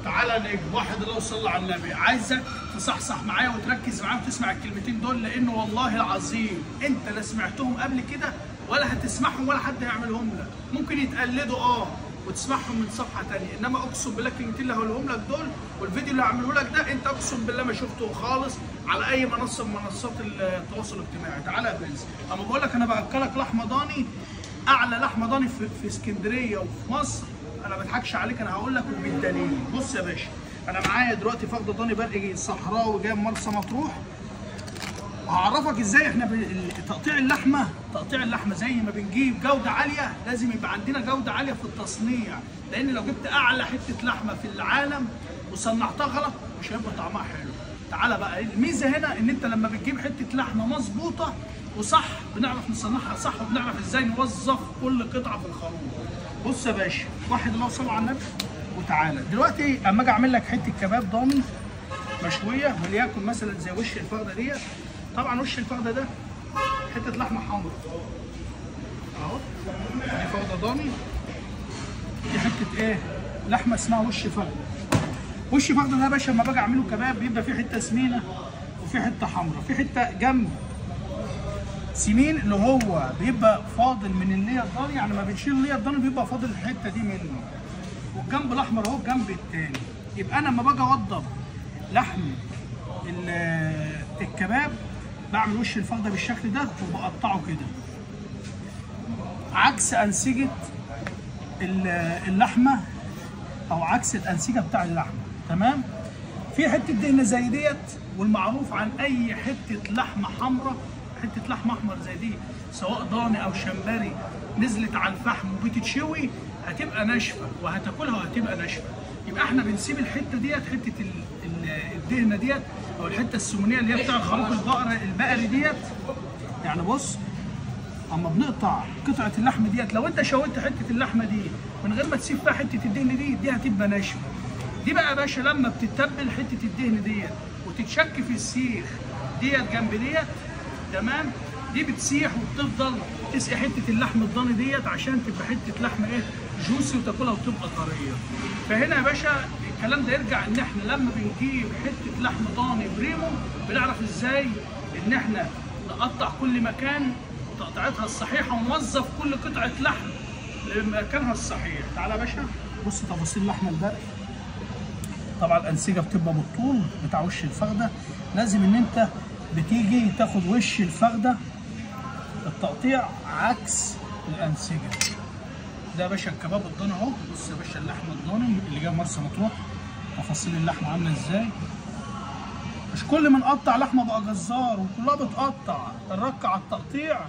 تعالى نجم واحد الله وصلى على النبي. عايزك تصحصح معايا وتركز معايا وتسمع الكلمتين دول، لانه والله العظيم انت لا سمعتهم قبل كده ولا هتسمعهم ولا حد هيعملهم لك. ممكن يتقلدوا وتسمعهم من صفحة ثانية، انما اقسم بالله الكلمتين اللي هقولهم لك دول والفيديو اللي هعمله لك ده انت اقسم بالله ما شفته خالص على اي منصة من منصات التواصل الاجتماعي. تعالى يا برنس، اما بقول لك انا باكلك لحمه ضاني، اعلى لحمه ضاني في اسكندرية وفي مصر، انا ما بضحكش عليك، انا هقول لك وبالدليل. بص يا باشا، انا معايا دلوقتي فخده ضاني برقي صحراوي جاي من مرسى مطروح، وهعرفك ازاي احنا تقطيع اللحمة. تقطيع اللحمة زي ما بنجيب جوده عالية لازم يبقى عندنا جوده عالية في التصنيع، لان لو جبت اعلى حتة لحمه في العالم وصنعتها غلط مش هيبقى طعمها حلو. تعالى بقى، الميزة هنا ان انت لما بتجيب حتة لحمه مظبوطة وصح بنعرف نصنعها صح، وبنعرف ازاي نوظف كل قطعه في الخروف. بص يا باشا، واحد الله وصلى على النبي وتعالى. دلوقتي اما اجي اعمل لك حتة كباب ضاني مشوية، وليكن مثلا زي وش الفخده ديت. طبعا وش الفخده ده حتة لحمه حمراء اهو، دي فخده ضاني، دي حتة ايه؟ لحمه اسمها وش فخده. وش فخده ده يا باشا لما باجي اعمله كباب بيبقى فيه حتة سمينه وفي حتة حمراء، في حتة جنب سمين اللي هو بيبقى فاضل من الليه الضاني، يعني ما بنشيل الليه الضاني بيبقى فاضل الحتة دي منه، والجنب الاحمر اهو الجنب التاني. يبقى انا لما باجي اوضب لحم الكباب بعمل وش الفخده بالشكل ده وبقطعه كده عكس انسجة اللحمة او عكس الانسجة بتاع اللحمة. تمام؟ في حتة دهنه زي ديت، والمعروف عن اي حتة لحمه حمراء، حتة لحمه احمر زي دي سواء ضاني او شمبري نزلت على الفحم وبتتشوي هتبقى ناشفة، وهتاكلها وهتبقى ناشفة. يبقى احنا بنسيب الحتة ديت، حتة الدهنه ديت او الحتة السمنيه اللي هي بتاع الخروف البقري ديت. يعني بص، اما بنقطع قطعه اللحم ديت، لو انت شويت حتة اللحمة دي من غير ما تسيب فيها حتة الدهن دي، دي هتبقى ناشفة. دي بقى يا باشا لما بتتبل حتة الدهن ديت وتتشك في السيخ ديت جنب ديت، تمام، دي بتسيح وبتفضل تسقي حتة اللحم الضاني ديت عشان تبقى حتة لحمه ايه؟ جوسي وتاكلها وتبقى طرية. فهنا يا باشا الكلام ده يرجع ان احنا لما بنجيب حتة لحم ضاني بريمو بنعرف ازاي ان احنا نقطع كل مكان تقطيعتها الصحيحة ونوظف كل قطعه لحم لمكانها الصحيح. تعالى يا باشا بص تفاصيل اللحمة البرقي. طبعا الانسجة بتبقى بالطول بتاع وش الفخده، لازم ان انت بتيجي تاخد وش الفخده التقطيع عكس الانسجة. ده يا باشا الكباب الضاني اهو. بص يا باشا اللحمة الضاني اللي جاية مرسى مطروح، تفاصيل اللحمة عامله ازاي. مش كل ما نقطع لحمه بقى جزار، وكلها بتقطع، الرك على التقطيع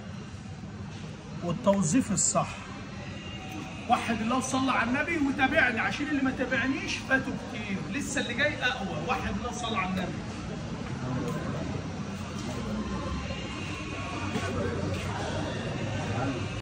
والتوظيف الصح. وحد الله وصلى على النبي وتابعني، عشان اللي ما تابعنيش فاتوا كتير، لسه اللي جاي اقوى. وحد الله وصلى على النبي.